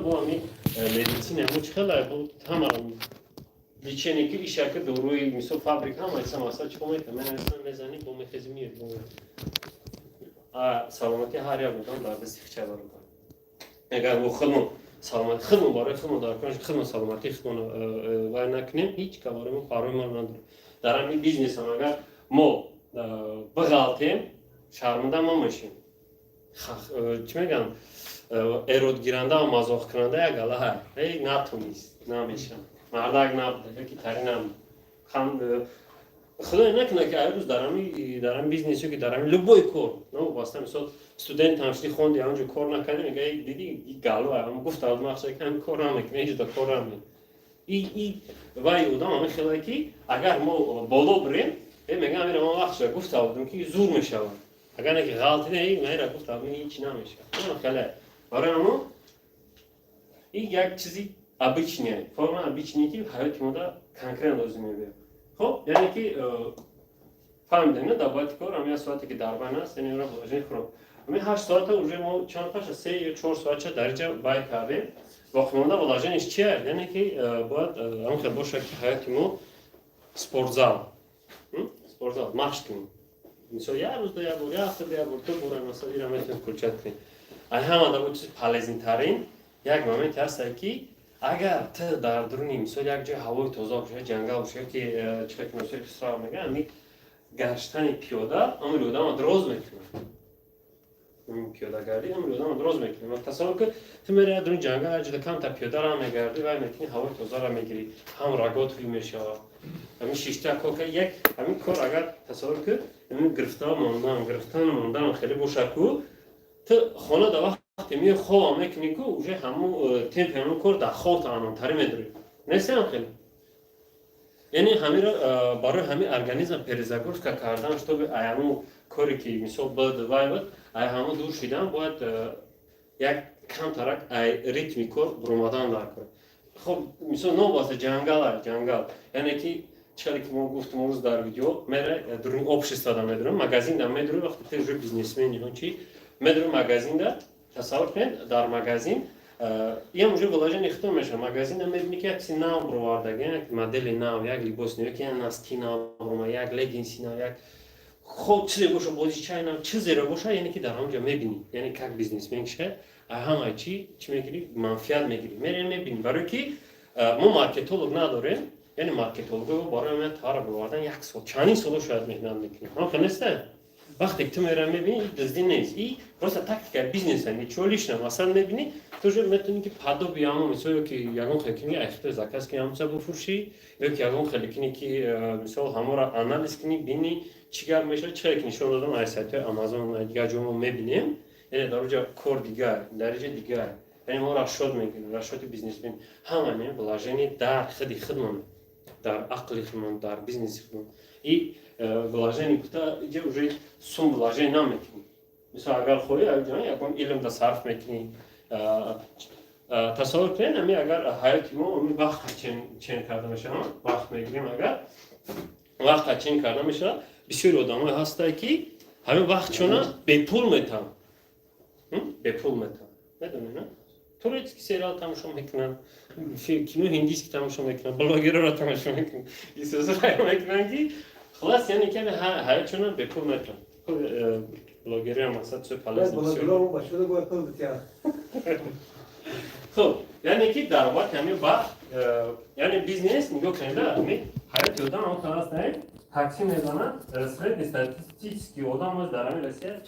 Бо ами медицина мо чӣ хела бо ҳамаро лечение ки ишаки доруи, мисол, фабрика ҳама иса масал чӣ кор мекунад? Менависам, мезанӣ, бо мехези, миёд. Саломатӣ ҳар як одам дар дасти хича бародар. Агар мо худмон саломати худмон, барои худмон дар кор, худмон саломатии худмон вай накунем, ҳеҷ ка барои мо парвои мо надорем. Дар ҳамин бизнесам агар мо биғалтем, шарманда мо мешем. Чӣ мегӯям, эродгиранда ва мазоқкунанда як галаҳа эй натонист, намешам, мардак набуда ёки тари набуд. Худое накунад, ки ай рӯз дар ҳами бизнес ё ки дар ҳами любой кор новобаста, мисол, студент ҳам шуди, хонди, ҳамҷо кор накарди, мега: «Диди, галу гуфта мақсад ки ҳами кор намекунӣ, ҳеҷ кор намекунӣ». И вай одам ҳамин хеле ки агар мо боло бирем, мега: «Амира, ман вақт шуда гуфта будам, ки зур мешавад». Агар не ки ғалати не, майра гуфта будам, ҳеҷ намешавад. Хеле барои ҳамо и як чизи обычный, форма обычный, ки ҳаёти мода конкретно лозим мебиёд. Хоб, яъне ки фаҳмидем, на, дар бояти кор ҳам як соате ки дар байн аст, яъне вложение хӯрок. Ҳамин 8 соата уже мо чанд паша, 3 ё 4 соатча дар инҷа бай кардем. Боқимонда вложение ш чия? Яъне ки бояд ҳамин хел бошад, ки ҳаёти мо спортзал машқ кунем. Мисол, як рӯзда як бор, як ҳафтада як бор, ду бора, масалан, ира метавонем включать кунем. Ай ҳама да чизи полезный тарин як моменте ҳаста, ки агар ту дар дуруни, мисол, як ҷои ҳавои тоза боша, ҷангал боша, ки чӣ ки Носири Хисрав мега, ами гаштани пиёда амри одама дроз мекунад. Пиёдагардӣ амри одама дроз мекунад. Тасаввур кун, ту мери як дуруни ҷангал, як ҷода камтар пиёда мегардӣ, вай мекунӣ, ҳавои тозаро мегирӣ, ҳам рагот ҳуй мешавад. Ҳамин шишта кор, як ҳамин кор, агар тасаввур кун, ҳамин гирифта мондан, гирифтан мондан хеле боша ку, ту хона да вақте меои, хобам мекунӣ ку, уже ҳамун темпи ҳамун кор дар хоб тааномтарӣ медорӣ. Нестиам хеле? Яъне ҳамиро барои ҳамин организм перезагрузка кардан, чтобы ай ҳамун коре ки, мисол, буд, вай буд, ай ҳамун дур шидан, бояд як камтарак ай ритми кор буромадан дар кор. Хоб, мисол, новобаста ҷангал, ай ҷангал, яъне ки чиқаде ки мо гуфтем рӯз дар видео, мере дуруни общество да медурем, магазин да медурем. Вақте ти уже бизнесмени, чӣ медурем магазин да, тасаввур кунед, дар магазин иам уже вложение худо мешавад. Магазин да мебини, ки як чизи нав бировардаги, як модели нав, як либос нав, як носки нав бирома, як леггинси нав, як, хоб, чизе боша, бозичаи нав, чизеро боша, яъне ки дар ҳамонҷо мебинӣ. Яъне как бизнесмен киша, ҳамаи чӣ чӣ мегирӣ, манфиат мегирӣ, мерем, мебинӣ. Барое ки мо маркетолог надорем, яъне маркетолого барои ҳамин товара бировардан як сол, чандин соло шояд меҳнат мекунем. Ҳам хел неста? Вақте ки ту мера мебинӣ, дуздӣ нест, и просто тактика бизнеса, ничего личного. Масалан, мебинӣ, ту уже метавонӣ ки подобие ҳамон, мисол, ё ки ягон хел кини айхто заказ кунӣ, ҳамонча бифурӯшӣ, ё ки ягон хеле кунӣ, ки мисол, ҳамонро анализ кунӣ, бинӣ чӣ гап мешавад. Чӣ хеле ки нишон додам, ай сайтҳои Амазон, ай дигар ҷо мо мебинем, яъне дар оҷа кор дигар, дариҷа дигар, яъне мо расчёт мекунем, расчёти бизнесмен. Ҳама не вложение дар худи худмон, дар ақли худмон, дар бизнеси худмон. И вложение гуфта, иҷа уже сум вложение намекунӣ. Мисол, агар хоҳӣ, ягон илм да сарф мекунӣ. Тасаввур кунед, ами агар ҳаёти мо ами вақт чен карда мешавад, вақт мегирем, агар вақт чен карда мешавад, бисёри одамое ҳастанд, ки ҳамин вақтшона бепул метаванд, бепул метаванд. Медонед, на, турецкий сериал тамошо мекунанд, кино ҳиндийский тамошо мекунанд, блогерро тамошо мекунанд, мекунанд, ки хулас, яъне ки ҳаётшона бепул метаванд. Блогериам мақсад чизи полезный. Хуб, яъне ки дар вақти ҳамин вақт, яъне бизнес, нигоҳ кунед, ҳамин ҳаёти одам ҳам халас, такси мезанад, средний статистический одам дар ҳамин Россия.